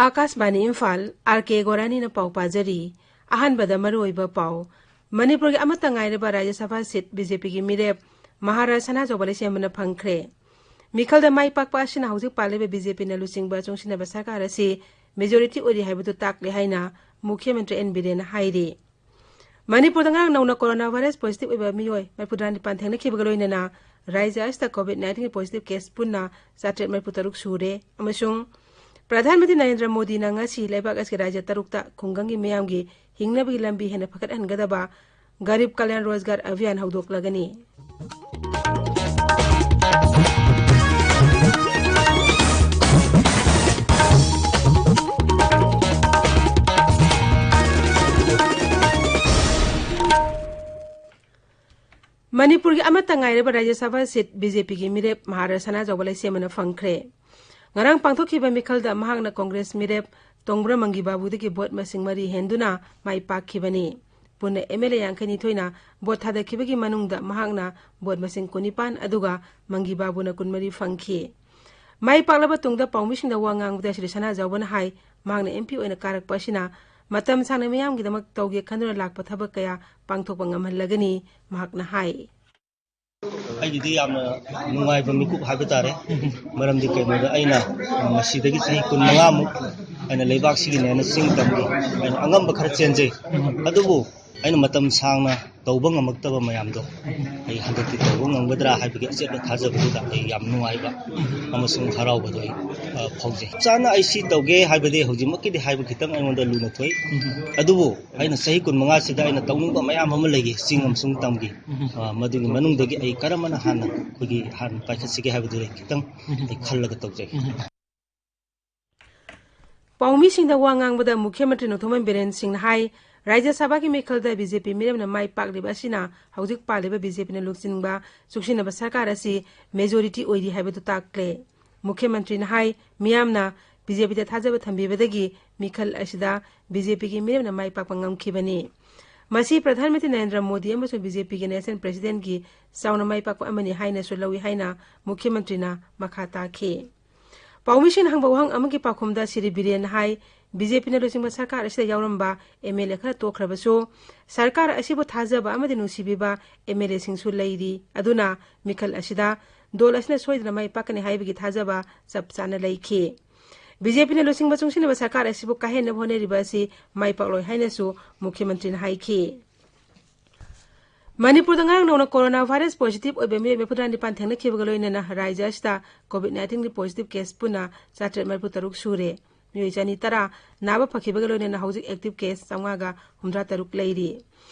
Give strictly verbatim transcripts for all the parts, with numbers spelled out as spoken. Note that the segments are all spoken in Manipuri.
ꯑꯥꯀꯥꯁꯕꯥꯅꯤ ꯏꯝꯐꯥꯜ, ꯑꯥꯔ ꯀꯦ ꯒꯣꯔꯥꯅꯤꯅ ꯄꯥꯎ ꯄꯥꯖꯔꯤ꯫ ꯑꯍꯥꯟꯕꯗ ꯃꯔꯨꯑꯣꯏꯕ ꯄꯥꯎ꯫ ꯃꯅꯤꯄꯨꯔꯒꯤ ꯑꯃꯠꯇ ꯉꯥꯏꯔꯕ ꯔꯥꯖ꯭ꯌ ꯁꯚꯥ ꯁꯤꯠ ꯕꯤ ꯖꯦ ꯄꯤꯒꯤ ꯃꯤꯔꯦꯞ ꯃꯍꯥꯔꯥꯖ ꯁꯅꯥꯖꯥꯎꯕ ꯂꯩꯁꯦꯝꯕꯅ ꯐꯪꯈ꯭ꯔꯦ꯫ ꯃꯤꯈꯜꯗ ꯃꯥꯏ ꯄꯥꯛꯄ ꯑꯁꯤꯅ ꯍꯧꯖꯤꯛ ꯄꯥꯜꯂꯤꯕ ꯕꯤ ꯖꯦ ꯄꯤꯅ ꯂꯨꯆꯤꯡꯕ ꯆꯨꯡꯁꯤꯟꯅꯕ ꯁꯔꯀꯥꯔ ꯑꯁꯤ ꯃꯦꯖꯣꯔꯤꯇꯤ ꯑꯣꯏꯔꯤ ꯍꯥꯏꯕꯗꯨ ꯇꯥꯛꯂꯦ ꯍꯥꯏꯅ ꯃꯨꯈ꯭ꯌ ꯃꯟꯇ꯭ꯔꯤ ꯑꯦꯟ ꯕꯤꯔꯦꯟꯅ ꯍꯥꯏꯔꯤ꯫ ꯃꯅꯤꯄꯨꯔꯗ ꯉꯔꯥꯡ ꯅꯧꯅ ꯀꯣꯔꯣꯅꯥ ꯚꯥꯏꯔꯁ ꯄꯣꯖꯤꯇꯤꯚ ꯑꯣꯏꯕ ꯃꯤꯑꯣꯏ ꯃꯔꯤꯐꯨꯇꯔꯥ ꯅꯤꯄꯥꯟ ꯊꯦꯡꯅꯈꯤꯕꯒ ꯂꯣꯏꯅꯅ ꯔꯥꯖ꯭ꯌ ꯑꯁꯤꯗ ꯀꯣꯚꯤꯗ ꯅꯥꯏꯟꯇꯤꯟꯒꯤ ꯄꯣꯖꯤꯇꯤꯚ ꯀꯦꯁ ꯄꯨꯟꯅ ꯆꯥꯇ꯭ꯔꯦꯠ ꯃꯔꯤꯐꯨ ꯇꯔꯨꯛ ꯁꯨꯔꯦ ꯑꯃꯁꯨꯡ ꯄ꯭ꯔꯙꯥꯟ ꯃꯟꯇ꯭ꯔꯤ ꯅꯔꯦꯟꯗ꯭ꯔ ꯃꯣꯗꯤꯅ ꯉꯁꯤ ꯂꯩꯕꯥꯛ ꯑꯁꯤꯒꯤ ꯔꯥꯖ꯭ꯌ ꯇꯔꯨꯛꯇ ꯈꯨꯡꯒꯪꯒꯤ ꯃꯤꯌꯥꯝꯒꯤ ꯍꯤꯡꯅꯕꯒꯤ ꯂꯝꯕꯤ ꯍꯦꯟꯅ ꯐꯒꯠꯍꯟꯒꯗꯕ ꯒꯔꯤꯕ ꯀꯂꯌꯥꯟ ꯔꯣꯖꯒꯥꯔ ꯑꯚꯤꯌꯥꯟ ꯍꯧꯗꯣꯛꯂꯒꯅꯤ꯫ ꯃꯅꯤꯄꯨꯔꯒꯤ ꯑꯃꯠꯇ ꯉꯥꯏꯔꯕ ꯔꯥꯖ꯭ꯌ ꯁꯚꯥ ꯁꯤꯠ ꯕꯤ ꯖꯦ ꯄꯤꯒꯤ ꯃꯤꯔꯦꯞ ꯃꯍꯥꯔꯥꯖ ꯁꯅꯥꯖꯥꯎꯕ ꯂꯩꯁꯦꯝꯕꯅ ꯐꯪꯈ꯭ꯔꯦ꯫ ꯉꯔꯥꯡ ꯄꯥꯡꯊꯣꯛꯈꯤꯕ ꯃꯤꯈꯜꯗ ꯃꯍꯥꯛꯅ ꯀꯣꯡꯒ꯭ꯔꯦꯁ ꯃꯤꯔꯦꯞ ꯇꯣꯡꯕ꯭ꯔꯥ ꯃꯪꯒꯤ ꯕꯥꯕꯨꯗꯒꯤ ꯚꯣꯠ ꯃꯁꯤꯡ ꯃꯔꯤ ꯍꯦꯟꯗꯨꯅ ꯃꯥꯏ ꯄꯥꯛꯈꯤꯕꯅꯤ꯫ ꯄꯨꯟꯅ ꯑꯦꯝ ꯑꯦꯜ ꯑꯦ ꯌꯥꯡꯈꯩꯅꯤꯊꯣꯏꯅ ꯚꯣꯠ ꯊꯥꯗꯈꯤꯕꯒꯤ ꯃꯅꯨꯡꯗ ꯃꯍꯥꯛꯅ ꯚꯣꯠ ꯃꯁꯤꯡ ꯀꯨꯟꯅꯤꯄꯥꯟ ꯑꯗꯨꯒ ꯃꯪꯒꯤ ꯕꯥꯕꯨꯅ ꯀꯨꯟꯃꯔꯤ ꯐꯪꯈꯤ꯫ ꯃꯥꯏ ꯄꯥꯛꯂꯕ ꯇꯨꯡꯗ ꯄꯥꯎꯃꯤꯁꯤꯡꯗ ꯋꯥ ꯉꯥꯡꯕꯗ ꯁ꯭ꯔꯤ ꯁꯅꯥꯖꯥꯎꯕꯅ ꯍꯥꯏ, ꯃꯍꯥꯛꯅ ꯑꯦꯝ ꯄꯤ ꯑꯣꯏꯅ ꯀꯥꯔꯛꯄ ꯑꯁꯤꯅ ꯃꯇꯝ ꯁꯥꯡꯅ ꯃꯤꯌꯥꯝꯒꯤꯗꯃꯛ ꯇꯧꯒꯦ ꯈꯟꯗꯨꯅ ꯂꯥꯛꯄ ꯊꯕꯛ ꯀꯌꯥ ꯄꯥꯡꯊꯣꯛꯄ ꯉꯝꯍꯜꯂꯒꯅꯤ, ꯃꯍꯥꯛꯅ ꯍꯥꯏ꯫ ꯑꯩꯒꯤꯗꯤ ꯌꯥꯝꯅ ꯅꯨꯡꯉꯥꯏꯕ ꯃꯤꯀꯨꯞ ꯍꯥꯏꯕ ꯇꯥꯔꯦ꯫ ꯃꯔꯝꯗꯤ ꯀꯩꯅꯣꯗ ꯑꯩꯅ ꯃꯁꯤꯗꯒꯤ ꯆꯍꯤ ꯀꯨꯟꯃꯉꯥꯃꯨꯛ ꯑꯩꯅ ꯂꯩꯕꯥꯛꯁꯤꯒꯤꯅꯦꯅ ꯆꯤꯡ ꯇꯝꯒꯤ ꯑꯩꯅ ꯑꯉꯝꯕ ꯈꯔ ꯆꯦꯟꯖꯩ꯫ ꯑꯗꯨꯕꯨ ꯑꯩꯅ ꯃꯇꯝ ꯁꯥꯡꯅ ꯇꯧꯕ ꯉꯝꯃꯛꯇꯕ ꯃꯌꯥꯝꯗꯣ ꯑꯩ ꯍꯟꯗꯛꯇꯤ ꯇꯧꯕ ꯉꯝꯒꯗ꯭ꯔꯥ ꯍꯥꯏꯕꯒꯤ ꯑꯆꯦꯠꯄ ꯊꯥꯖꯕꯗꯨꯗ ꯑꯩ ꯌꯥꯝ ꯅꯨꯡꯉꯥꯏꯕ ꯑꯃꯁꯨꯡ ꯍꯔꯥꯎꯕꯗꯣ ꯑꯩ, ꯑ, ꯐꯥꯎꯖꯩ꯫ ꯆꯞ ꯆꯥꯅ ꯑꯩ ꯁꯤ ꯇꯧꯒꯦ ꯍꯥꯏꯕꯗꯤ ꯍꯧꯖꯤꯛꯃꯛꯀꯤꯗꯤ ꯍꯥꯏꯕ ꯈꯤꯇꯪ ꯑꯩꯉꯣꯟꯗ ꯂꯨꯅ ꯊꯣꯛꯏ꯫ ꯑꯗꯨꯕꯨ ꯑꯩꯅ ꯆꯍꯤ ꯀꯨꯟꯃꯉꯥꯁꯤꯗ ꯑꯩꯅ ꯇꯧꯅꯤꯡꯕ ꯃꯌꯥꯝ ꯑꯃ ꯂꯩꯈꯤ, ꯆꯤꯡ ꯑꯃꯁꯨꯡ ꯇꯝꯒꯤ꯫ ꯑ, ꯃꯗꯨꯒꯤ ꯃꯅꯨꯡꯗꯒꯤ ꯑꯩ ꯀꯔꯝꯕꯅ ꯍꯥꯟꯅ ꯑꯩꯈꯣꯏꯒꯤ ꯍꯥꯟꯅ ꯄꯥꯏꯈꯠꯁꯤꯒꯦ ꯍꯥꯏꯕꯗꯨ ꯑꯩ ꯈꯤꯇꯪ ꯑꯩ ꯈꯜꯂꯒ ꯇꯧꯖꯩ꯫ ꯄꯥꯎꯃꯤꯁꯤꯡꯗ ꯋꯥ ꯉꯥꯡꯕꯗ ꯃꯨꯈ꯭ꯌ ꯃꯟꯇ꯭ꯔꯤ ꯅꯣꯡꯊꯣꯝꯕꯝ ꯕꯤꯔꯦꯟ ꯁꯤꯡꯅ ꯍꯥꯏ, ꯔꯥꯖ꯭ꯌ ꯁꯚꯥꯒꯤ ꯃꯤꯈꯜꯗ ꯕꯤ ꯖꯦ ꯄꯤ ꯃꯤꯔꯦꯞꯅ ꯃꯥꯏ ꯄꯥꯛꯂꯤꯕ ꯑꯁꯤꯅ ꯍꯧꯖꯤꯛ ꯄꯥꯜꯂꯤꯕ ꯕꯤ ꯖꯦ ꯄꯤꯅ ꯂꯨꯆꯤꯡꯕ ꯆꯨꯡꯁꯤꯟꯅꯕ ꯁꯔꯀꯥꯔ ꯑꯁꯤ ꯃꯦꯖꯣꯔꯤꯇꯤ ꯑꯣꯏꯔꯤ ꯍꯥꯏꯕꯗꯨ ꯇꯥꯛꯂꯦ꯫ ꯃꯨꯈ꯭ꯌ ꯃꯟꯇ꯭ꯔꯤꯅ ꯍꯥꯏ, ꯃꯤꯌꯥꯝꯅ ꯕꯤ ꯖꯦ ꯄꯤꯗ ꯊꯥꯖꯕ ꯊꯝꯕꯤꯕꯗꯒꯤ ꯃꯤꯈꯜ ꯑꯁꯤꯗ ꯕꯤ ꯖꯦ ꯄꯤꯒꯤ ꯃꯤꯔꯦꯞꯅ ꯃꯥꯏ ꯄꯥꯛꯄ ꯉꯝꯈꯤꯕꯅꯤ꯫ ꯃꯁꯤ ꯄ꯭ꯔꯙꯥꯟ ꯃꯟꯇ꯭ꯔꯤ ꯅꯔꯦꯟꯗ꯭ꯔ ꯃꯣꯗꯤ ꯑꯃꯁꯨꯡ ꯕꯤ ꯖꯦ ꯄꯤꯒꯤ ꯅꯦꯁꯅꯦꯜ ꯄ꯭ꯔꯦꯁꯤꯗꯦꯟꯠꯀꯤ ꯆꯥꯎꯅ ꯃꯥꯏ ꯄꯥꯛꯄ ꯑꯃꯅꯤ ꯍꯥꯏꯅꯁꯨ ꯂꯧꯏ ꯍꯥꯏꯅ ꯃꯨꯈ꯭ꯌ ꯃꯟꯇ꯭ꯔꯤꯅ ꯃꯈꯥ ꯇꯥꯈꯤ꯫ ꯄꯥꯎꯃꯤꯁꯤꯡꯅ ꯍꯪꯕ ꯋꯥꯍꯪ ꯑꯃꯒꯤ ꯄꯥꯎꯈꯨꯝꯗ ꯁꯤꯔꯤ ꯕꯤꯔꯦꯟꯅ ꯍꯥꯏ, ꯕꯤ ꯖꯦ ꯄꯤꯅ ꯂꯨꯆꯤꯡꯕ ꯁꯔꯀꯥꯔ ꯑꯁꯤꯗ ꯌꯥꯎꯔꯝꯕ ꯑꯦꯝ ꯑꯦꯜ ꯑꯦ ꯈꯔ ꯇꯣꯛꯈ꯭ꯔꯕꯁꯨ, ꯁꯔꯀꯥꯔ ꯑꯁꯤꯕꯨ ꯊꯥꯖꯕ ꯑꯃꯗꯤ ꯅꯨꯡꯁꯤꯕꯤꯕ ꯑꯦꯝ ꯑꯦꯜ ꯑꯦꯁꯤꯡꯁꯨ ꯂꯩꯔꯤ꯫ ꯑꯗꯨꯅ ꯃꯤꯈꯜ ꯑꯁꯤꯗ ꯗꯣꯜ ꯑꯁꯤꯅ ꯁꯣꯏꯗꯅ ꯃꯥꯏ ꯄꯥꯛꯀꯅꯤ ꯍꯥꯏꯕꯒꯤ ꯊꯥꯖꯕ ꯆꯞ ꯆꯥꯅ ꯂꯩꯈꯤ꯫ ꯕꯤ ꯖꯦ ꯄꯤꯅ ꯂꯨꯆꯤꯡꯕ ꯆꯨꯡꯁꯤꯟꯅꯕ ꯁꯔꯀꯥꯔ ꯑꯁꯤꯕꯨ ꯀꯥꯍꯦꯟꯅꯕ ꯍꯣꯠꯅꯔꯤꯕ ꯑꯁꯤ ꯃꯥꯏ ꯄꯥꯛꯂꯣꯏ ꯍꯥꯏꯅꯁꯨ ꯃꯨꯈ꯭ꯌ ꯃꯟꯇ꯭ꯔꯤꯅ ꯍꯥꯏꯈꯤ꯫ ꯃꯅꯤꯄꯨꯔꯗ ꯉꯔꯥꯡ ꯅꯧꯅ ꯀꯣꯔꯣꯅꯥ ꯚꯥꯏꯔꯁ ꯄꯣꯖꯤꯇꯤꯚ ꯑꯣꯏꯕ ꯃꯤꯑꯣꯏ ꯃꯔꯤꯐꯨꯇꯔꯥꯅꯤꯄꯥꯟ ꯊꯦꯡꯅꯈꯤꯕꯒ ꯂꯣꯏꯅꯅ ꯔꯥꯖ꯭ꯌ ꯑꯁꯤꯗ ꯀꯣꯚꯤꯗ ꯅꯥꯏꯟꯇꯤꯟꯒꯤ ꯄꯣꯖꯤꯇꯤꯚ ꯀꯦꯁ ꯄꯨꯟꯅ ꯆꯥꯇ꯭ꯔꯦꯠ ꯃꯔꯤꯐꯨ ꯇꯔꯨꯛ ꯁꯨꯔꯦ꯫ ꯃꯤꯑꯣꯏ ꯆꯅꯤ ꯇꯔꯥ ꯅꯥꯕ ꯐꯈꯤꯕꯒ ꯂꯣꯏꯅꯅ ꯍꯧꯖꯤꯛ ꯑꯦꯛꯇꯤꯚ ꯀꯦꯁ ꯆꯥꯝꯃꯉꯥꯒ ꯍꯨꯝꯗ꯭ꯔꯥ ꯇꯔꯨꯛ ꯂꯩꯔꯤ꯫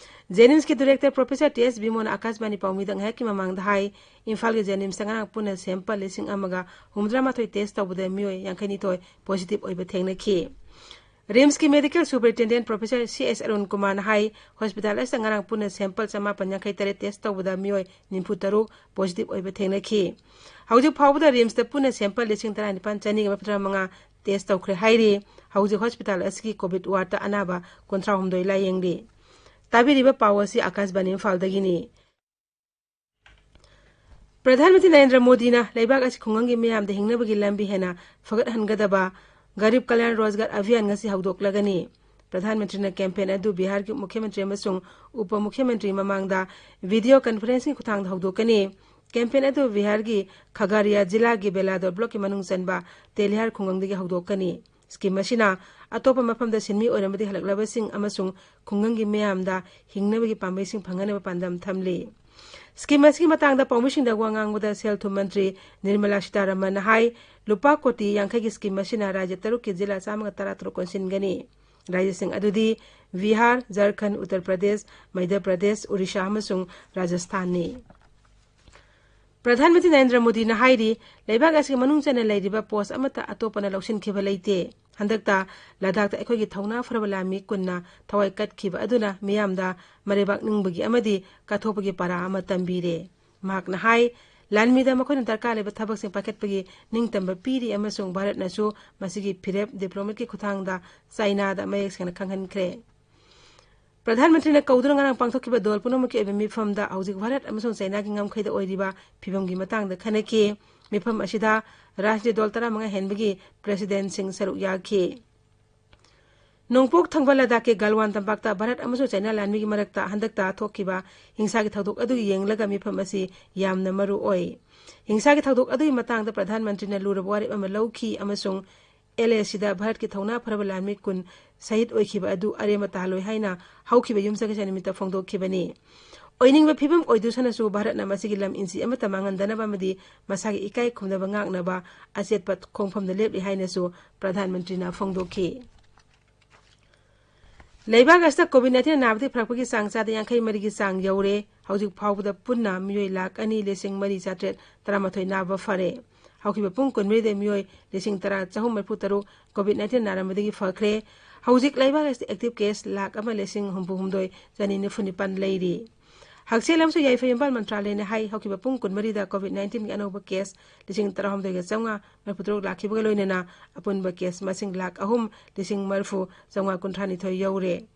ꯖꯦꯅꯤꯝꯁꯀꯤ ꯗꯤꯔꯦꯛꯇꯔ ꯄ꯭ꯔꯣꯐꯦꯁꯔ ꯇꯤ ꯑꯦꯁ ꯕꯤꯃꯣꯟꯅ ꯑꯀꯥꯁꯕꯥꯅꯤ ꯄꯥꯎꯃꯤꯗ ꯉꯥꯏꯍꯥꯛꯀꯤ ꯃꯃꯥꯡꯗ ꯍꯥꯏ, ꯏꯝꯐꯥꯜꯒꯤ ꯖꯦꯅꯤꯝꯁꯇ ꯉꯔꯥꯡ ꯄꯨꯟꯅ ꯁꯦꯝꯄꯜ ꯂꯤꯁꯤꯡ ꯑꯃꯒ ꯍꯨꯝꯐꯨꯇꯔꯥꯃꯥꯊꯣꯏ ꯇꯦꯁ ꯇꯧꯕꯗ ꯃꯤꯑꯣꯏ ꯌꯥꯡꯈꯩꯅꯤꯊꯣꯏ ꯄꯣꯖꯤꯇꯤꯚ ꯑꯣꯏꯕ ꯊꯦꯡꯅꯈꯤ꯫ ꯔꯤꯝꯁꯀꯤ medical superintendent professor C S Arun ꯀꯨꯃꯥꯔꯅ ꯍꯥꯏ, ꯍꯣꯁꯄꯤꯇꯥꯜ ꯑꯁꯤꯗ ꯉꯔꯥꯡ ꯄꯨꯟꯅ ꯁꯦꯝꯄꯜ ꯆꯃꯥꯄꯟ ꯌꯥꯡꯈꯩ ꯇꯔꯦꯠ ꯇꯦꯁ ꯇꯧꯕꯗ ꯃꯤꯑꯣꯏ ꯅꯤꯐꯨ ꯇꯔꯨꯛ ꯄꯣꯖꯤꯇꯤꯚ ꯑꯣꯏꯕ ꯊꯦꯡꯅꯈꯤ꯫ ꯍꯧꯖꯤꯛ ꯐꯥꯎꯕꯗ ꯔꯤꯝꯁꯇ ꯄꯨꯟꯅ ꯁꯦꯝꯄꯜ ꯂꯤꯁꯤꯡ ꯇꯔꯥꯅꯤꯄꯥꯟ ꯆꯅꯤꯒ ꯃꯔꯤꯐꯨꯇꯔꯥ ꯃꯉꯥ ꯇꯦꯁ ꯇꯧꯈ꯭ꯔꯦ ꯍꯥꯏꯔꯤ꯫ ꯍꯧꯖꯤꯛ ꯍꯣꯁꯄꯤꯇꯥꯜ ꯑꯁꯤꯒꯤ ꯀꯣꯚꯤꯗ ꯋꯥꯔꯗꯇ ꯑꯅꯥꯕ ꯀꯨꯟꯊ꯭ꯔꯥꯍꯨꯝꯗꯣꯏ ꯂꯥꯌꯦꯡꯂꯤ꯫ ꯇꯥꯕꯤꯔꯤꯕ ꯄꯥꯎ ꯑꯁꯤ ꯑꯀꯥꯁꯕꯥꯅꯤ ꯏꯝꯐꯥꯜꯗꯒꯤꯅꯤ꯫ ꯄ꯭ꯔꯙꯥꯟ ꯃꯟꯇ꯭ꯔꯤ ꯅꯔꯦꯟꯗ꯭ꯔ ꯃꯣꯗꯤꯅ ꯂꯩꯕꯥꯛ ꯑꯁꯤ ꯈꯨꯡꯒꯪꯒꯤ ꯃꯤꯌꯥꯝꯗ ꯍꯤꯡꯅꯕꯒꯤ ꯂꯝꯕꯤ ꯍꯦꯟꯅ ꯐꯒꯠꯍꯟꯒꯗꯕ ꯒꯔꯤꯕ ꯀꯂꯌꯥꯟ ꯔꯣꯖꯒꯥꯔ ꯑꯚꯤꯌꯥꯟ ꯉꯁꯤ ꯍꯧꯗꯣꯛꯂꯒꯅꯤ꯫ ꯄ꯭ꯔꯙꯥꯟ ꯃꯟꯇ꯭ꯔꯤꯅ ꯀꯦꯝꯄꯦꯟ ꯑꯗꯨ ꯕꯤꯍꯥꯔꯒꯤ ꯃꯨꯈ꯭ꯌ ꯃꯟꯇ꯭ꯔꯤ ꯑꯃꯁꯨꯡ ꯎꯄ ꯃꯨꯈ꯭ꯌ ꯃꯟꯇ꯭ꯔꯤ ꯃꯃꯥꯡꯗ ꯚꯤꯗꯤꯑꯣ ꯀꯟꯐꯔꯦꯟꯁꯤꯡꯒꯤ ꯈꯨꯠꯊꯥꯡꯗ ꯍꯧꯗꯣꯛꯀꯅꯤ꯫ ꯀꯦꯝꯄꯦꯟ ꯑꯗꯨ ꯕꯤꯍꯥꯔꯒꯤ ꯈꯒꯥꯔꯤꯌꯥ ꯖꯤꯂꯥꯒꯤ ꯕꯦꯂꯥꯗꯣꯔ ꯕ꯭ꯂꯣꯛꯀꯤ ꯃꯅꯨꯡ ꯆꯟꯕ ꯇꯦꯂꯤꯍꯥꯔ ꯈꯨꯡꯒꯪꯗꯒꯤ ꯍꯧꯗꯣꯛꯀꯅꯤ꯫ ꯁ꯭ꯀꯤꯝ ꯑꯁꯤꯅ ꯑꯇꯣꯞꯄ ꯃꯐꯝꯗ ꯁꯤꯟꯃꯤ ꯑꯣꯏꯔꯝꯕꯗꯒꯤ ꯍꯜꯂꯛꯂꯕꯁꯤꯡ ꯑꯃꯁꯨꯡ ꯈꯨꯡꯒꯪꯒꯤ ꯃꯤꯌꯥꯝꯗ ꯍꯤꯡꯅꯕꯒꯤ ꯄꯥꯝꯕꯩꯁꯤꯡ ꯐꯪꯍꯟꯅꯕ ꯄꯥꯟꯗꯝ ꯊꯝꯂꯤ꯫ ꯁ꯭ꯀꯤꯝ ꯑꯁꯤꯒꯤ ꯃꯇꯥꯡꯗ ꯄꯥꯎꯃꯤꯁꯤꯡꯗ ꯋꯥ ꯉꯥꯡꯕꯗ ꯁꯦꯜ ꯊꯨꯝ ꯃꯟꯇ꯭ꯔꯤ ꯅꯤꯔꯃꯂꯥ ꯁꯤꯇꯥꯔꯥꯃꯟꯅ ꯍꯥꯏ, ꯂꯨꯄꯥ ꯀꯣꯇꯤ ꯌꯥꯡꯈꯩꯒꯤ ꯁ꯭ꯀꯤꯝ ꯑꯁꯤꯅ ꯔꯥꯖ꯭ꯌ ꯇꯔꯨꯛꯀꯤ ꯖꯤꯂꯥ ꯆꯥꯝꯃꯒ ꯇꯔꯥꯇꯔꯨꯛ ꯀꯣꯟꯁꯤꯟꯒꯅꯤ꯫ ꯔꯥꯖ꯭ꯌꯁꯤꯡ ꯑꯗꯨꯗꯤ ꯕꯤꯍꯥꯔ, ꯖꯔꯈꯟ, ꯎꯠꯇꯔ ꯄ꯭ꯔꯗꯦꯁ, ꯃꯩꯙ꯭ꯌ ꯄ꯭ꯔꯗꯦꯁ, ꯑꯣꯔꯤꯁꯥ ꯑꯃꯁꯨꯡ ꯔꯥꯖꯁꯊꯥꯟꯅꯤ꯫ ꯄ꯭ꯔꯙꯥꯟ ꯃꯟꯇ꯭ꯔꯤ ꯅꯔꯦꯟꯗ꯭ꯔ ꯃꯣꯗꯤꯅ ꯍꯥꯏꯔꯤ, ꯂꯩꯕꯥꯛ ꯑꯁꯤꯒꯤ ꯃꯅꯨꯡ ꯆꯟꯅ ꯂꯩꯔꯤꯕ ꯄꯣꯁ ꯑꯃꯠꯇ ꯑꯇꯣꯞꯄꯅ ꯂꯧꯁꯤꯟꯈꯤꯕ ꯂꯩꯇꯦ꯫ ꯍꯟꯗꯛꯇ ꯂꯗꯥꯈꯇ ꯑꯩꯈꯣꯏꯒꯤ ꯊꯧꯅꯥ ꯐꯔꯕ ꯂꯥꯟꯃꯤ ꯀꯨꯟꯅ ꯊꯋꯥꯏ ꯀꯠꯈꯤꯕ ꯑꯗꯨꯅ ꯃꯤꯌꯥꯝꯗ ꯃꯔꯩꯕꯥꯛ ꯅꯤꯡꯕꯒꯤ ꯑꯃꯗꯤ ꯀꯠꯊꯣꯛꯄꯒꯤ ꯄꯔꯥ ꯑꯃ ꯇꯝꯕꯤꯔꯦ꯫ ꯃꯍꯥꯛꯅ ꯍꯥꯏ, ꯂꯥꯟꯃꯤꯗ ꯃꯈꯣꯏꯅ ꯗꯔꯀꯥꯔ ꯂꯩꯕ ꯊꯕꯛꯁꯤꯡ ꯄꯥꯏꯈꯠꯄꯒꯤ ꯅꯤꯡꯇꯝꯕ ꯄꯤꯔꯤ ꯑꯃꯁꯨꯡ ꯚꯥꯔꯠꯅꯁꯨ ꯃꯁꯤꯒꯤ ꯐꯤꯔꯦꯞ ꯗꯤꯄ꯭ꯂꯣꯃꯦꯠꯀꯤ ꯈꯨꯠꯊꯥꯡꯗ ꯆꯥꯏꯅꯥꯗ ꯃꯌꯦꯛ ꯁꯦꯡꯅ ꯈꯪꯍꯟꯈ꯭ꯔꯦ꯫ ꯄ꯭ꯔꯙꯥꯟ ꯃꯟꯇ꯭ꯔꯤꯅ ꯀꯧꯗꯨꯅ ꯉꯔꯥꯡ ꯄꯥꯡꯊꯣꯛꯈꯤꯕ ꯗꯣꯜ ꯄꯨꯝꯅꯃꯛꯀꯤ ꯑꯣꯏꯕ ꯃꯤꯐꯝꯗ ꯍꯧꯖꯤꯛ ꯚꯥꯔꯠ ꯑꯃꯁꯨꯡ ꯆꯥꯏꯅꯥꯒꯤ ꯉꯝꯈꯩꯗ ꯑꯣꯏꯔꯤꯕ ꯐꯤꯕꯝꯒꯤ ꯃꯇꯥꯡꯗ ꯈꯟꯅꯈꯤ꯫ ꯃꯤꯐꯝ ꯑꯁꯤꯗ ꯔꯥꯖꯅꯤꯇꯤ ꯗꯜ ꯇꯔꯥꯃꯉꯥ ꯍꯦꯟꯕꯒꯤ ꯄ꯭ꯔꯦꯁꯤꯗꯦꯟꯠꯁꯤꯡ ꯁꯔꯨꯛ ꯌꯥꯈꯤ꯫ ꯅꯣꯡꯄꯣꯛ ꯊꯪꯕ ꯂꯗꯥꯈꯀꯤ ꯒꯜꯋꯥꯟ ꯇꯝꯄꯥꯛꯇ ꯚꯥꯔꯠ ꯑꯃꯁꯨꯡ ꯆꯥꯏꯅꯥ ꯂꯥꯟꯃꯤꯒꯤ ꯃꯔꯛꯇ ꯍꯟꯗꯛꯇ ꯊꯣꯛꯈꯤꯕ ꯍꯤꯡꯁꯥꯒꯤ ꯊꯧꯗꯣꯛ ꯑꯗꯨ ꯌꯦꯡꯂꯒ ꯃꯤꯐꯝ ꯑꯁꯤ ꯌꯥꯝꯅ ꯃꯔꯨ ꯑꯣꯏ꯫ ꯍꯤꯡꯁꯥꯒꯤ ꯊꯧꯗꯣꯛ ꯑꯗꯨꯒꯤ ꯃꯇꯥꯡꯗ ꯄ꯭ꯔꯙꯥꯟ ꯃꯟꯇ꯭ꯔꯤꯅ ꯂꯨꯔꯕ ꯋꯥꯔꯦꯞ ꯑꯃ ꯂꯧꯈꯤ ꯑꯃꯁꯨꯡ ꯑꯦꯜ ꯑꯦꯁꯤꯗ ꯚꯥꯔꯠꯀꯤ ꯊꯧꯅꯥ ꯐꯔꯕ ꯂꯥꯟꯃꯤ ꯀꯨꯟ ꯁꯍꯤꯗ ꯑꯣꯏꯈꯤꯕ ꯑꯗꯨ ꯑꯔꯦꯝꯕ ꯇꯥꯍꯜꯂꯣꯏ ꯍꯥꯏꯅ ꯍꯧꯈꯤꯕ ꯌꯨꯝꯁꯥꯀꯩꯁꯥ ꯅꯨꯃꯤꯠꯇ ꯐꯣꯡꯗꯣꯛꯈꯤꯕꯅꯤ꯫ ꯑꯣꯏꯅꯤꯡꯕ ꯐꯤꯕꯝ ꯑꯣꯏꯗꯨꯁꯅꯁꯨ ꯚꯥꯔꯠꯅ ꯃꯁꯤꯒꯤ ꯂꯝ ꯏꯟꯆꯤ ꯑꯃꯠꯇ ꯃꯥꯡꯍꯟꯗꯅꯕ ꯑꯃꯗꯤ ꯃꯁꯥꯒꯤ ꯏꯀꯥꯏ ꯈꯨꯝꯅꯕ ꯉꯥꯛꯅꯕ ꯑꯆꯦꯠꯄ ꯈꯣꯡꯐꯝꯗ ꯂꯦꯞꯂꯤ ꯍꯥꯏꯅꯁꯨ ꯄ꯭ꯔꯙꯥꯟ ꯃꯟꯇ꯭ꯔꯤꯅ ꯐꯣꯡꯗꯣꯛꯈꯤ꯫ ꯂꯩꯕꯥꯛ ꯑꯁꯤꯗ ꯀꯣꯚꯤꯗ ꯅꯥꯏꯟꯇꯤꯟ ꯅꯥꯕꯗꯒꯤ ꯐꯔꯛꯄꯒꯤ ꯆꯥꯡ ꯆꯥꯗ ꯌꯥꯡꯈꯩ ꯃꯔꯤꯒꯤ ꯆꯥꯡ ꯌꯧꯔꯦ꯫ ꯍꯧꯖꯤꯛ ꯐꯥꯎꯕꯗ ꯄꯨꯟꯅ ꯃꯤꯑꯣꯏ ꯂꯥꯈ ꯑꯅꯤ ꯂꯤꯁꯤꯡ ꯃꯔꯤ ꯆꯥꯇ꯭ꯔꯦꯠ ꯇꯔꯥꯃꯥꯊꯣꯏ ꯅꯥꯕ ꯐꯔꯦ꯫ ꯍꯧꯈꯤꯕ ꯄꯨꯡ ꯀꯨꯟꯃꯔꯤꯗ ꯃꯤꯑꯣꯏ ꯂꯤꯁꯤꯡ ꯇꯔꯥ ꯆꯍꯨꯝ ꯃꯔꯤꯐꯨ ꯇꯔꯨꯛ ꯀꯣꯚꯤꯗ ꯅꯥꯏꯟꯇꯤꯟ ꯅꯥꯔꯝꯕꯗꯒꯤ ꯐꯈ꯭ꯔꯦ꯫ ꯍꯧꯖꯤꯛ ꯂꯩꯕꯥꯛ ꯑꯁꯤꯗ ꯑꯦꯛꯇꯤꯚ ꯀꯦꯁ ꯂꯥꯈ ꯑꯃ ꯂꯤꯁꯤꯡ ꯍꯨꯝꯐꯨ ꯍꯨꯝꯗꯣꯏ ꯆꯅꯤ ꯅꯤꯐꯨ ꯅꯤꯄꯥꯟ ꯂꯩꯔꯤ꯫ ꯍꯛꯁꯦꯜ ꯑꯃꯁꯨꯡ ꯌꯥꯏꯐ ꯌꯨꯝꯕꯥꯜ ꯃꯟꯇ꯭ꯔꯥꯂꯌꯅ ꯍꯥꯏ, ꯍꯧꯈꯤꯕ ꯄꯨꯡ ꯀꯨꯟꯃꯔꯤꯗ ꯀꯣꯚꯤꯗ ꯅꯥꯏꯟꯇꯤꯟꯒꯤ ꯑꯅꯧꯕ ꯀꯦꯁ ꯂꯤꯁꯤꯡ ꯇꯔꯥꯍꯨꯝꯗꯣꯏꯒ ꯆꯥꯝꯃꯉꯥ ꯃꯔꯤꯐꯨ ꯇꯔꯨꯛ ꯂꯥꯛꯈꯤꯕꯒ ꯂꯣꯏꯅꯅ ꯑꯄꯨꯟꯕ ꯀꯦꯁ ꯃꯁꯤꯡ ꯂꯥꯈ ꯑꯍꯨꯝ ꯂꯤꯁꯤꯡ ꯃꯔꯤꯐꯨ ꯆꯥꯝꯃꯉꯥ ꯀꯨꯟꯊ꯭ꯔꯥ ꯅꯤꯊꯣꯏ ꯌꯧꯔꯦ꯫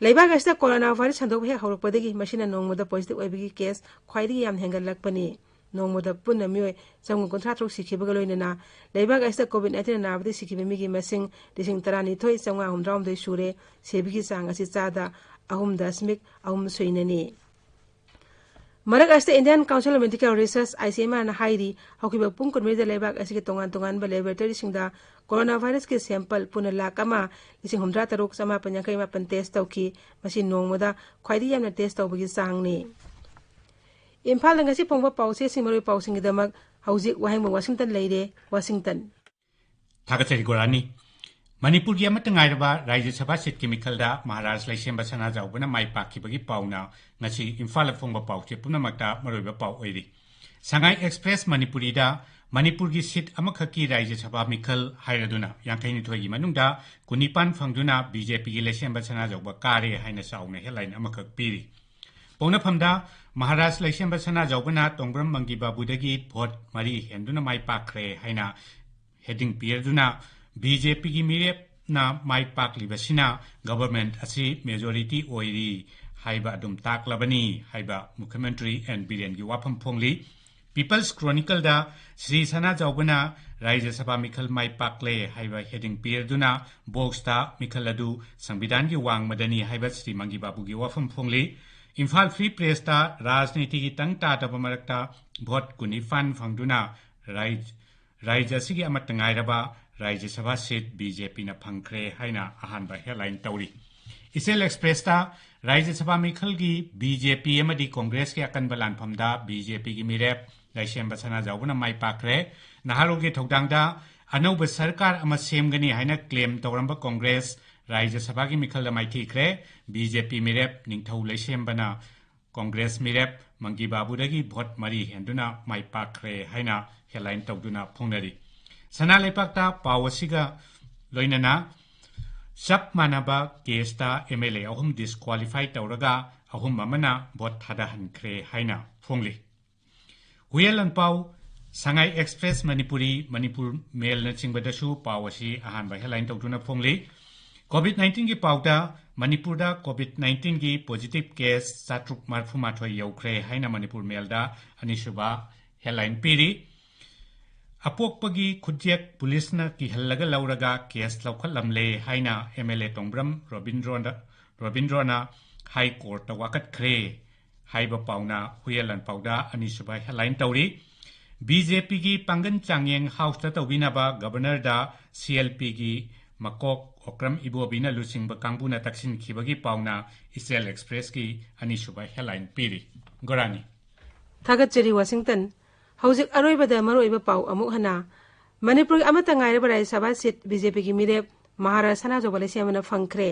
ꯂꯩꯕꯥꯛ ꯑꯁꯤꯗ ꯀꯣꯔꯣꯅꯥ ꯚꯥꯏꯔꯁ ꯁꯟꯗꯣꯛꯄ ꯍꯦꯛ ꯍꯧꯔꯛꯄꯗꯒꯤ ꯃꯁꯤꯅ ꯅꯣꯡꯃꯗ ꯄꯣꯖꯤꯇꯤꯚ ꯑꯣꯏꯕꯒꯤ ꯀꯦꯁ ꯈ꯭ꯋꯥꯏꯗꯒꯤ ꯌꯥꯝꯅ ꯍꯦꯟꯒꯠꯂꯛꯄꯅꯤ꯫ ꯅꯣꯡꯃꯗ ꯄꯨꯟꯅ ꯃꯤꯑꯣꯏ ꯆꯥꯝꯃꯉꯥ ꯀꯨꯟꯊ꯭ꯔꯥ ꯇꯔꯨꯛ ꯁꯤꯈꯤꯕꯒ ꯂꯣꯏꯅꯅ ꯂꯩꯕꯥꯛ ꯑꯁꯤꯗ ꯀꯣꯚꯤꯗ ꯅꯥꯏꯟꯇꯤꯟ ꯅꯥꯕꯗꯒꯤ ꯁꯤꯈꯤꯕ ꯃꯤꯒꯤ ꯃꯁꯤꯡ ꯂꯤꯁꯤꯡ ꯇꯔꯥꯅꯤꯊꯣꯏ ꯆꯥꯝꯃꯉꯥ ꯍꯨꯝꯗ꯭ꯔꯥꯍꯨꯝꯗꯣꯏ ꯁꯨꯔꯦ꯫ ꯁꯤꯕꯒꯤ ꯆꯥꯡ ꯑꯁꯤ ꯆꯥꯗ ꯑꯍꯨꯝ ꯗꯁꯃꯤꯛ ꯑꯍꯨꯝ ꯁꯨꯏꯅꯅꯤ꯫ ꯃꯔꯛ ꯑꯁꯤꯗ Indian Council of Medical Research, ICMR ꯅ ꯍꯥꯏꯔꯤ, ꯍꯧꯈꯤꯕ ꯄꯨꯡ ꯀꯨꯟꯃꯔꯤꯗ ꯂꯩꯕꯥꯛ ꯑꯁꯤꯒꯤ ꯇꯣꯉꯥꯟ ꯇꯣꯉꯥꯟꯕ ꯂꯦꯕꯣꯔꯦꯇꯣꯔꯤꯁꯤꯡꯗ ꯀꯣꯔꯣꯅꯥ ꯚꯥꯏꯔꯁꯀꯤ ꯁꯦꯝꯄꯜ ꯄꯨꯟꯅ ꯂꯥꯈ ꯑꯃ ꯂꯤꯁꯤꯡ ꯍꯨꯝꯗ꯭ꯔꯥ ꯇꯔꯨꯛ ꯆꯃꯥꯄꯟ ꯌꯥꯡꯈꯩ ꯃꯥꯄꯟ ꯇꯦꯁ ꯇꯧꯈꯤ꯫ ꯃꯁꯤ ꯅꯣꯡꯃꯗ ꯈ꯭ꯋꯥꯏꯗꯒꯤ ꯌꯥꯝꯅ ꯇꯦꯁ ꯇꯧꯕꯒꯤ ꯆꯥꯡꯅꯤ꯫ ꯏꯝꯐꯥꯜꯗ ꯉꯁꯤ ꯐꯣꯡꯕ ꯄꯥꯎꯆꯦꯁꯤꯡ, ꯃꯔꯨꯑꯣꯏꯕ ꯄꯥꯎꯁꯤꯡꯒꯤꯗꯃꯛ ꯍꯧꯖꯤꯛ ꯋꯥꯍꯦꯡꯕꯝ ꯋꯥꯁꯤꯡꯇꯟ ꯂꯩꯔꯦ꯫ ꯋꯥꯁꯤꯡꯇꯟ꯫ ꯊꯥꯒꯠꯆꯔꯤ ꯒꯣꯔꯥꯅꯤ꯫ ꯃꯅꯤꯄꯨꯔꯒꯤ ꯑꯃꯠꯇ ꯉꯥꯏꯔꯕ ꯔꯥꯖ꯭ꯌ ꯁꯚꯥ ꯁꯤꯠꯀꯤ ꯃꯤꯈꯜꯗ ꯃꯍꯥꯔꯥꯖ ꯂꯩꯁꯦꯝꯕ ꯁꯅꯥꯖꯥꯎꯕꯅ ꯃꯥꯏ ꯄꯥꯛꯈꯤꯕꯒꯤ ꯄꯥꯎꯅ ꯉꯁꯤ ꯏꯝꯐꯥꯜꯗ ꯐꯣꯡꯕ ꯄꯥꯎꯆꯦ ꯄꯨꯝꯅꯃꯛꯇ ꯃꯔꯨꯑꯣꯏꯕ ꯄꯥꯎ ꯑꯣꯏꯔꯤ꯫ ꯁꯉꯥꯏ ꯑꯦꯛꯁꯄ꯭ꯔꯦꯁ ꯃꯅꯤꯄꯨꯔꯤꯗ ꯃꯅꯤꯄꯨꯔꯒꯤ ꯁꯤꯠ ꯑꯃꯈꯛꯀꯤ ꯔꯥꯖ꯭ꯌ ꯁꯚꯥ ꯃꯤꯈꯜ ꯍꯥꯏꯔꯗꯨꯅ ꯌꯥꯡꯈꯩꯅꯤꯊꯣꯏꯒꯤ ꯃꯅꯨꯡꯗ ꯀꯨꯟꯅꯤꯄꯥꯟ ꯐꯪꯗꯨꯅ ꯕꯤ ꯖꯦ ꯄꯤꯒꯤ ꯂꯩꯁꯦꯝꯕ ꯁꯅꯥꯖꯥꯎꯕ ꯀꯥꯔꯦ ꯍꯥꯏꯅ ꯆꯥꯎꯅ ꯍꯦꯗꯂꯥꯏꯟ ꯑꯃꯈꯛ ꯄꯤꯔꯤ꯫ ꯄꯣꯛꯅꯐꯝꯗ ꯃꯍꯥꯔꯥꯖ ꯂꯩꯁꯦꯝꯕ ꯁꯅꯥꯖꯥꯎꯕꯅ ꯇꯣꯡꯕ꯭ꯔꯝ ꯃꯪꯒꯤ ꯕꯥꯕꯨꯗꯒꯤ ꯚꯣꯠ ꯃꯔꯤ ꯍꯦꯟꯗꯨꯅ ꯃꯥꯏ ꯄꯥꯛꯈ꯭ꯔꯦ ꯍꯥꯏꯅ ꯍꯦꯗꯤꯡ ꯄꯤꯔꯗꯨꯅ ꯕꯤ ꯖꯦ ꯄꯤꯒꯤ ꯃꯤꯔꯦꯞꯅ ꯃꯥꯏ ꯄꯥꯛꯂꯤꯕꯁꯤꯅ ꯒꯚꯔꯟꯃꯦꯟꯠ ꯑꯁꯤ ꯃꯦꯖꯣꯔꯤꯇꯤ ꯑꯣꯏꯔꯤ ꯍꯥꯏꯕ ꯑꯗꯨꯝ ꯇꯥꯛꯂꯕꯅꯤ ꯍꯥꯏꯕ ꯃꯨꯈ꯭ꯌ ꯃꯟꯇ꯭ꯔꯤ ꯑꯦꯟ ꯕꯤꯔꯦꯟꯒꯤ ꯋꯥꯐꯝ ꯐꯣꯡꯂꯤ꯫ People's Chronicleꯗ ꯁ꯭ꯔꯤ ꯁꯅꯥꯖꯥꯎꯕꯅ ꯔꯥꯖ꯭ꯌ ꯁꯚꯥ ꯃꯤꯈꯜ ꯃꯥꯏ ꯄꯥꯛꯂꯦ ꯍꯥꯏꯕ heading ꯄꯤꯔꯗꯨꯅ boxꯇ ꯃꯤꯈꯜ ꯑꯗꯨ ꯁꯪꯕꯤꯙꯥꯟꯒꯤ ꯋꯥꯡꯃꯗꯅꯤ ꯍꯥꯏꯕ ꯁ꯭ꯔꯤ ꯃꯪꯒꯤ ꯕꯥꯕꯨꯒꯤ ꯋꯥꯐꯝ ꯐꯣꯡꯂꯤ꯫ ꯏꯝꯐꯥꯜ Free Pressꯇ ꯔꯥꯖꯅꯤꯇꯤꯒꯤ ꯇꯪ ꯇꯥꯗꯕ ꯃꯔꯛꯇ vote ꯀꯨꯟꯅꯤꯄꯥꯟ ꯐꯪꯗꯨꯅ ꯔꯥꯏ-, ꯔꯥꯖ꯭ꯌ ꯑꯁꯤꯒꯤ ꯑꯃꯠꯇ ꯉꯥꯏꯔꯕ ꯔꯥꯖ꯭ꯌ ꯁꯚꯥ seat BJPꯅ ꯐꯪꯈ꯭ꯔꯦ ꯍꯥꯏꯅ ꯑꯍꯥꯟꯕ headline ꯇꯧꯔꯤ꯫ ꯏꯆꯦꯜ Expressꯇ ꯔꯥꯖ꯭ꯌ ꯁꯚꯥ ꯃꯤꯈꯜꯒꯤ BJP ꯑꯃꯗꯤ Congressꯀꯤ ꯑꯀꯟꯕ ꯂꯥꯟꯐꯝꯗ BJPꯒꯤ ꯃꯤꯔꯦꯞ ꯂꯩꯁꯦꯝꯕ ꯁꯅꯥꯖꯥꯎꯕꯅ ꯃꯥꯏ ꯄꯥꯛꯈ꯭ꯔꯦ꯫ ꯅꯍꯥꯔꯣꯜꯒꯤ ꯊꯧꯗꯥꯡꯗ ꯑꯅꯧꯕ ꯁꯔꯀꯥꯔ ꯑꯃ ꯁꯦꯝꯒꯅꯤ ꯍꯥꯏꯅ claim ꯇꯧꯔꯝꯕ Congress ꯔꯥꯖ꯭ꯌ ꯁꯚꯥꯒꯤ ꯃꯤꯈꯜꯗ ꯃꯥꯏꯊꯤꯈ꯭ꯔꯦ꯫ BJP ꯃꯤꯔꯦꯞ ꯅꯤꯡꯊꯧ ꯂꯩꯁꯦꯝꯕꯅ Congress ꯃꯤꯔꯦꯞ ꯃꯪꯒꯤ ꯕꯥꯕꯨꯗꯒꯤ vote ꯃꯔꯤ ꯍꯦꯟꯗꯨꯅ ꯃꯥꯏ ꯄꯥꯛꯈ꯭ꯔꯦ ꯍꯥꯏꯅ headline ꯇꯧꯗꯨꯅ ꯐꯣꯡꯅꯔꯤ꯫ ꯁꯅꯥ ꯂꯩꯄꯥꯛꯇ ꯄꯥꯎ ꯑꯁꯤꯒ ꯂꯣꯏꯅꯅ ꯆꯞ ꯃꯥꯟꯅꯕ caseꯇ MLA ꯑꯍꯨꯝ disqualify ꯇꯧꯔꯒ ꯑꯍꯨꯝ ꯑꯃꯅ vote ꯊꯥꯗꯍꯟꯈ꯭ꯔꯦ ꯍꯥꯏꯅ ꯐꯣꯡꯂꯤ꯫ ꯍꯨꯏꯌꯦꯟ ꯂꯥꯟꯄꯥꯎ, ꯁꯉꯥꯏ Express, ꯃꯅꯤꯄꯨꯔꯤ, ꯃꯅꯤꯄꯨꯔ ꯃꯦꯜꯅꯆꯤꯡꯕꯗꯁꯨ ꯄꯥꯎ ꯑꯁꯤ ꯑꯍꯥꯟꯕ headline ꯇꯧꯗꯨꯅ ꯐꯣꯡꯂꯤ꯫ COVID nineteen ꯒꯤ ꯄꯥꯎꯗ ꯃꯅꯤꯄꯨꯔꯗ COVID nineteen ꯒꯤ positive case ꯆꯥꯇ꯭ꯔꯨꯛ ꯃꯔꯐꯨ ꯃꯥꯊꯣꯏ ꯌꯧꯈ꯭ꯔꯦ ꯍꯥꯏꯅ ꯃꯅꯤꯄꯨꯔ ꯃꯦꯜꯗ ꯑꯅꯤꯁꯨꯕ headline ꯄꯤꯔꯤ꯫ ꯑꯄꯣꯛꯄꯒꯤ ꯈꯨꯠꯌꯦꯛ ꯄꯨꯂꯤꯁꯅ ꯀꯤꯍꯜꯂꯒ ꯂꯧꯔꯒ case ꯂꯧꯈꯠꯂꯝꯂꯦ ꯍꯥꯏꯅ MLA ꯇꯣꯡꯕ꯭ꯔꯝ ꯔꯣꯕꯤꯟꯗ꯭ꯔꯣꯅ, ꯔꯣꯕꯤꯟꯗ꯭ꯔꯣꯅ High Courtꯇ ꯋꯥꯀꯠꯈ꯭ꯔꯦ ꯍꯥꯏꯕ ꯄꯥꯎꯅ ꯍꯨꯏꯌꯦꯟ ꯂꯥꯟꯄꯥꯎꯗ ꯑꯅꯤꯁꯨꯕ headline ꯇꯧꯔꯤ꯫ BJPꯒꯤ ꯄꯥꯡꯒꯜ ꯆꯥꯡꯌꯦꯡ Houseꯇ ꯇꯧꯕꯤꯅꯕ Governorꯗ CLPꯒꯤ ꯃꯀꯣꯛ ꯑꯣꯀ꯭ꯔꯝ ꯏꯕꯣꯕꯤꯅ ꯂꯨꯆꯤꯡꯕ ꯀꯥꯡꯕꯨꯅ ꯇꯛꯁꯤꯟꯈꯤꯕꯒꯤ ꯄꯥꯎꯅ ꯏꯆꯦꯜ Expressꯀꯤ ꯑꯅꯤꯁꯨꯕ headline ꯄꯤꯔꯤ꯫ ꯒꯣꯔꯥꯅꯤ꯫ ꯊꯥꯒꯠꯆꯔꯤ, ꯋꯥꯁꯤꯡꯇꯟ꯫ ꯍꯧꯖꯤꯛ ꯑꯔꯣꯏꯕꯗ ꯃꯔꯨꯑꯣꯏꯕ ꯄꯥꯎ ꯑꯃꯨꯛ ꯍꯟꯅ꯫ ꯃꯅꯤꯄꯨꯔꯒꯤ ꯑꯃꯠꯇ ꯉꯥꯏꯔꯕ ꯔꯥꯖ꯭ꯌ ꯁꯚꯥ seat BJPꯒꯤ ꯃꯤꯔꯦꯞ ꯃꯍꯥꯔꯥꯖ ꯁꯅꯥꯖꯥꯎꯕ ꯂꯩꯁꯦꯝꯕꯅ ꯐꯪꯈ꯭ꯔꯦ꯫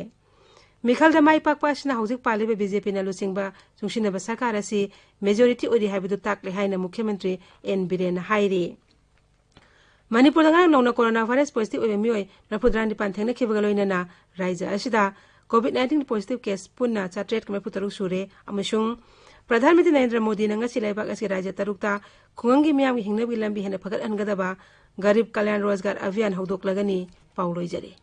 ꯃꯤꯈꯜꯗ ꯃꯥꯏ ꯄꯥꯛꯄ ꯑꯁꯤꯅ ꯍꯧꯖꯤꯛ ꯄꯥꯜꯂꯤꯕ BJPꯅ ꯂꯨꯆꯤꯡꯕ ꯆꯨꯡꯁꯤꯟꯅꯕ ꯁꯔꯀꯥꯔ ꯑꯁꯤ majority ꯑꯣꯏꯔꯤ ꯍꯥꯏꯕꯗꯨ ꯇꯥꯛꯂꯦ ꯍꯥꯏꯅ ꯃꯨꯈ꯭ꯌ ꯃꯟꯇ꯭ꯔꯤ ꯑꯦꯟ ꯕꯤꯔꯦꯟꯅ ꯍꯥꯏꯔꯤ꯫ ꯃꯅꯤꯄꯨꯔꯗ ꯉꯔꯥꯡ ꯅꯧꯅ corona virus positive ꯑꯣꯏꯕ ꯃꯤꯑꯣꯏ ꯃꯔꯐꯨꯇꯔꯥ ꯅꯤꯄꯥꯟ ꯊꯦꯡꯅꯈꯤꯕꯒ ꯂꯣꯏꯅꯅ ꯔꯥꯖ꯭ꯌ ꯑꯁꯤꯗ COVID nineteen positive case ꯄꯨꯟꯅ ꯆꯥꯇ꯭ꯔꯦꯠꯀ ꯃꯔꯤꯐꯨ ꯇꯔꯨꯛ ꯁꯨꯔꯦ ꯑꯃꯁꯨꯡ ꯄ꯭ꯔꯙꯥꯟ ꯃꯟꯇ꯭ꯔꯤ ꯅꯔꯦꯟꯗ꯭ꯔ ꯃꯣꯗꯤꯅ ꯉꯁꯤ ꯂꯩꯕꯥꯛ ꯑꯁꯤꯒꯤ ꯔꯥꯖ꯭ꯌ ꯇꯔꯨꯛꯇ ꯈꯨꯡꯒꯪꯒꯤ ꯃꯤꯌꯥꯝꯒꯤ ꯍꯤꯡꯅꯕꯒꯤ ꯂꯝꯕꯤ ꯍꯦꯟꯅ ꯐꯒꯠꯍꯟꯒꯗꯕ ꯒꯔꯤꯕ ꯀꯂꯌꯥꯟ ꯔꯣꯖꯒꯥꯔ ꯑꯚꯤꯌꯥꯟ ꯍꯧꯗꯣꯛꯂꯒꯅꯤ꯫ ꯄꯥꯎ ꯂꯣꯏꯖꯔꯦ꯫